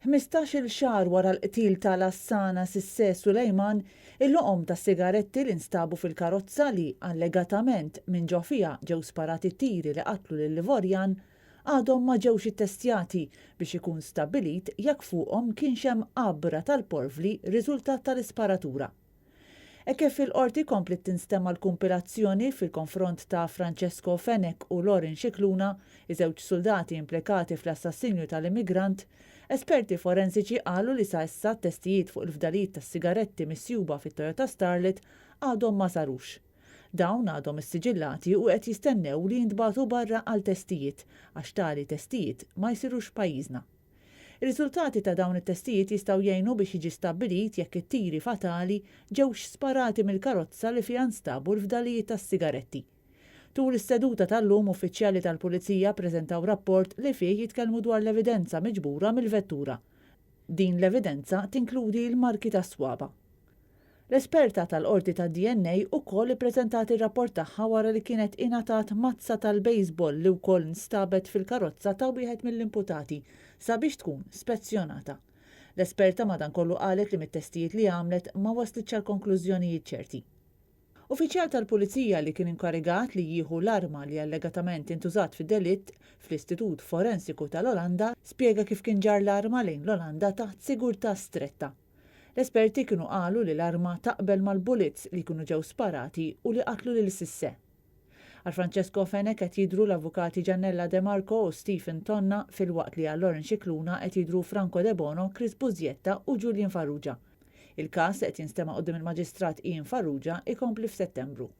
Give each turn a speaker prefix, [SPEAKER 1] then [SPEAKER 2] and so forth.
[SPEAKER 1] 15-il xahar wara l-qtil ta' Lassana Cissé Suleiman, il-loqom tas-sigaretti li nstabu fil-karozza li, allegatament, minn ġo fiha ġew sparati tiri li qatlu lill-Ivorjan, għadhom ma ġewx ittestjati biex ikun stabbilit jekk fuqhom kienx hemm għabra tal-porvli riżultat tal-isparatura. Hekk kif fil-Qorti kompliet tinstema' l-kumpilazzjoni fil-konfront ta' Francesco Fenech u Lorin Scicluna, iż-żewġ suldati implikati fl-assassinju tal-immigrant, esperti forensiċi qalu li sa issa t-testijiet fuq il-fdalijiet tas-sigaretti misjuba fit-Toyota Starlet għadhom ma sarux. Dawn għadhom issiġillati u qed jistennew li jintbagħtu barra għal testijiet għax tali testijiet ma jsirux f'pajjiżna. Ir-riżultati ta' dawn it-testijiet jistgħu jgħinu biex jiġi stabbilit jekk it-tiri fatali ġewx sparati mill-karozza li fiha nstabu l-fdalijiet tas-sigaretti. Tul is-seduta tal-lum uffiċjali tal-Pulizija ppreżentaw rapport li fih jitkellmu dwar l-evidenza miġbura mill-vettura. Din l-evidenza tinkludi l-marki tas-swaba'. L-esperta tal-Qorti tad-DNA ukoll ippreżentat ir-rapport tagħha wara li kienet ingħatat mazza tal-baseball li wkoll nstabet fil-karozza ta' wieħed mill-imputati sabiex tkun spezzjonata. L-esperta madankollu qalet li mit-testijiet li għamlet ma waslitx għal konklużjonijiet ċerti. Uffiċjal tal-Pulizija li kien inkarigat li jieħu l-arma li allegatament intużat fid-delitt fl-Istitut Forensiku tal-Olanda spjega kif kien ġarr l-arma lejn l-Olanda taħt sigurtà stretta. L-esperti kienu qalu li l-arma taqbel mal-bullets li jkunu ġew sparati u li qatlu lil Cisse. Għal Francesco Fenech qed jidhru l-avukati Giannella De Marco u Stephen Tonna filwaqt li għal Lauren Scicluna qed jidhru Franco Debono, Chris Busietta u Julian Farrugia. Il-każ li qed jinstema' quddiem il-Maġistrat Ian Farrugia ikompli f'Settembru.